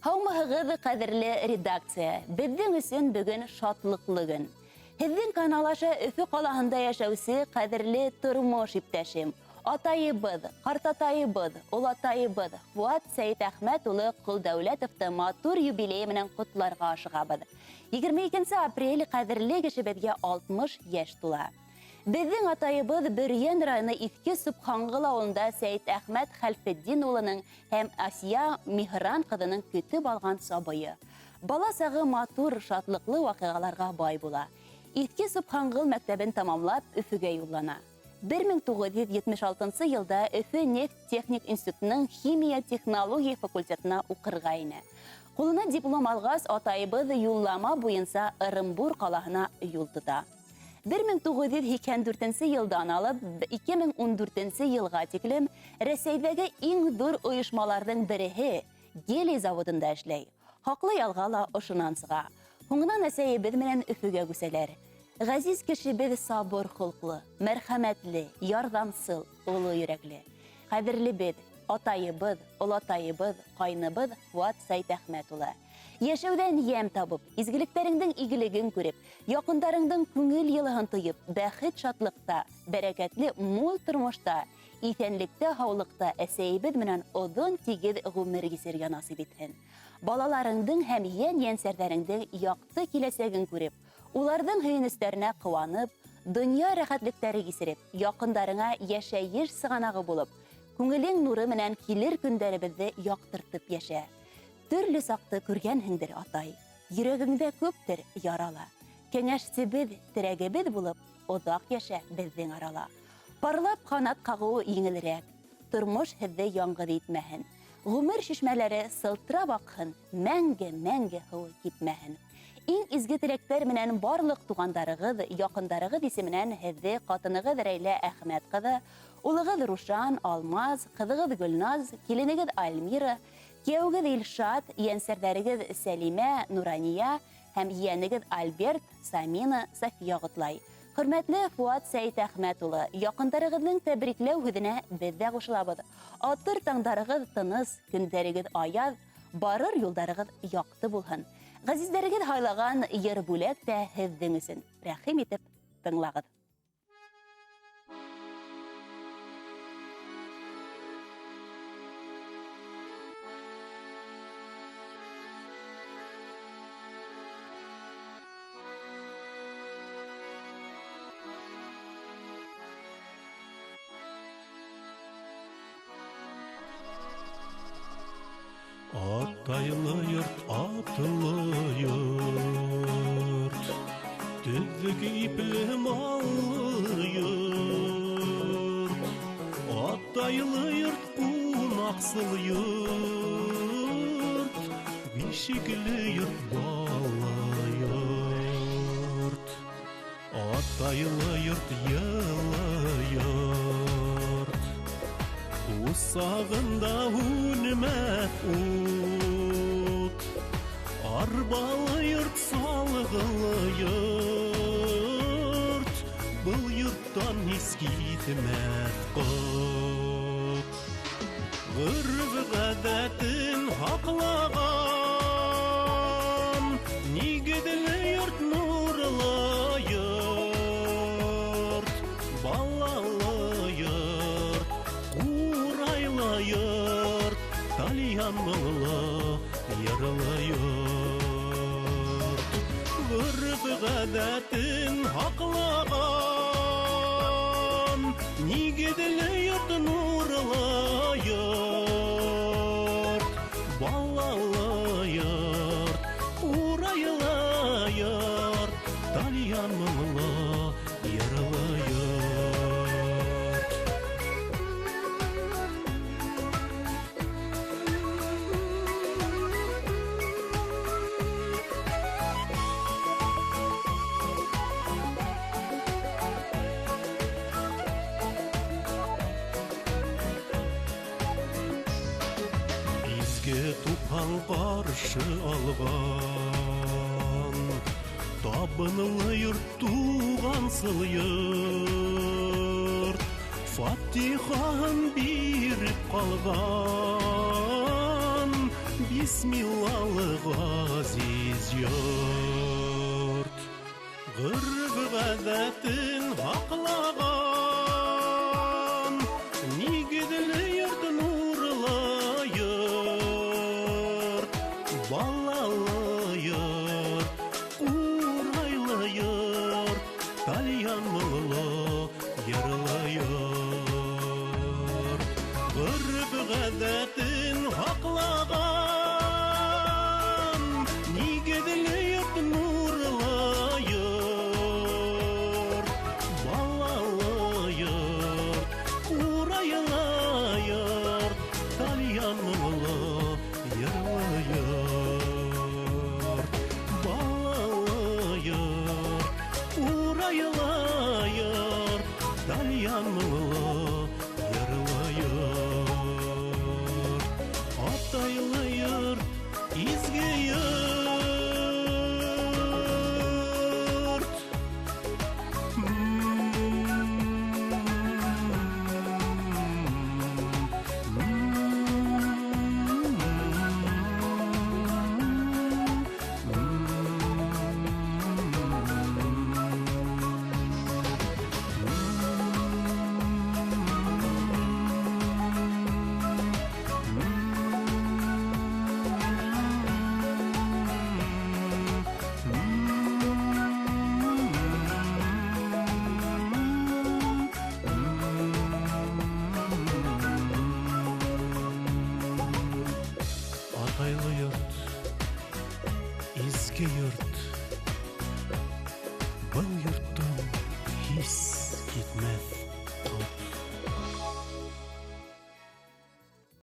Һаумыһығыҙ, ҡәҙерле редакция! Беҙҙең өсөн бөгөн шатлыҡлы көн. Һеҙҙең канал аша Өфө ҡалаһында йәшәүсе ҡәҙерле тормош иптәшем, атайыбыҙ, ҡартатайыбыҙ, олатайыбыҙ Фуат Сәйетәхмәт улы Ҡолдәүләтовты матур юбилейы менән ҡотларға ашығабыҙ. 22 апрель ҡәҙерле кешебеҙгә 60 йәш тула. Беҙҙең атайыбыҙ Бөрйән районы Иҫке Сөбханғол ауылында Сәйетәхмәт Хәлфетдин улының һәм Асия Миһран ҡыҙының көтөп алған сабыйы. Бала сағы матур, шатлыҡлы ваҡиғаларға бай була. Иҫке Сөбханғол мәктәбен тамамлап, Өфөгә юллана. 1976 йылда Өфө нефть техник институтының химия технология факультетына уҡырға инә. Ҡулына диплом алғас, атайыбыҙ юллама буйынса Ырымбур ҡалаһына юл тота. 1984 йылдан алып 2014 йылға тиклем Рәсәйҙәге иң ҙур ойошмаларҙың береһе Гелий заводында эшләй. Хаҡлы ялға ла ошонан сыға. Һуңынан әсәйебеҙ менән Өфөгә күсәләр. Ғәзиз кешебеҙ сабыр холҡло, мәрхәмәтле, ярҙамсыл, оло йөрәкле. Ҡәҙерлебеҙ, атайыбыҙ, олатайыбыҙ, ҡайныбыҙ Фуат Сәйетәхмәт улы. Йәшәүҙән йәм табып, изгелектәреңдең игелеген күреп, яҡындарыңдың күңел йылыһын тойоп, бәхет шатлыҡта, бәрәкәтле мул тормошта, иҫәнлектә, һаулыҡта әсәйебеҙ менән оҙон тигеҙ ғүмер кисерергә насип итһен. Балаларыңдың һәм йән-йәнсәрҙәреңдең яҡты киләсәген күреп, уларҙың һөйөнөстәренә ҡыуанып, донъя рәхәтлектәре кисереп, яҡындарыңа йәшәйеш сығанағы булып, күңелең нуры менән килер көндәребеҙҙе яҡтыртып йәшә. Төрлө саҡты күргәнһеңдер, атай, йөрәгеңдә күптер ярала. Кәңәшсебеҙ, терәгебеҙ булып, оҙаҡ йәшә беҙҙең арала. Парлап ҡанат ҡағыуы еңелерәк, тормош һеҙҙе яңғыҙ итмәһен. Ғүмер шишмәләре сылтырап аҡһын, мәңге-мәңге һыуы кипмәһен. Иң изге теләктәр менән барлыҡ туғандарығыҙ, яҡындарығыҙ исеменән һеҙҙе ҡатынығыҙ Рәйлә Әхмәт ҡыҙы, улығыҙ Рушан, Алмаз, ҡыҙығыҙ Гөлназ, киленегеҙ Альмира, кейәүегеҙ Илшат, йәнсәрҙәрегеҙ Сәлимә, Нурания һәм ейәнегеҙ Альберт, Самина, София ҡотлай. Хөрмәтле Фуат Сәйетәхмәт улы, яҡындарығыҙҙың тәбрикләү һүҙенә беҙ ҙә ҡушылабыҙ. Атыр таңдарығыҙ тыныс, көндәрегеҙ аяҙ, барыр юлдарығыҙ яҡты булһын. Ғәзиздәрегеҙ һайлаған йыр бүләк тә һеҙҙең өсөн. Рәхим итеп тыңлағыҙ. Атайлы йорт, атлы йорт, төҙөк ипле маллы йорт. Атайлы йорт, ҡунаҡсыл йорт, бишекле йорт, бала йорт. Атайлы йорт, йылы йорт, усағында һүнмәҫ ут. Арбалы йорт, салғылы йорт, был йорттан һис китмәҫ ҡот. Ғөрөф-ғәҙәтен һаҡлаған, нигеҙле йорт, нурлы йорт, балалы йорт, ҡурайлы йорт, тальян моңло йырлы йорт. Ғөрөф-ғәҙәтен һаҡлаған, нигеҙле йорт, нурлы йорт, балалы йорт, ҡурайлы йорт, тальян моңло йырлы йорт. Изге тупһаң ҡаршы алған, табынлы йорт, туғансыл йорт, фатихаһын биреп ҡалған, Бисмиллалы ғәзиз йорт. Ғөрөф-ғәҙәтен һаҡлаған, нигеҙле йорт, нурлы йорт, балалы йорт, ҡурайлы йорт, тальян моңло йырлы йорт. Ғөрөф-ғәҙәтен һаҡлаған, нигеҙле йорт, нурлы йорт, балалы йорт, ҡурайлы йорт, тальян моңло йырлы йорт. Балалы йорт, ҡурайлы йорт, тальян моңло йырлы йорт. Атайлы йорт, изге йорт. Атайлы йорт, изге йорт.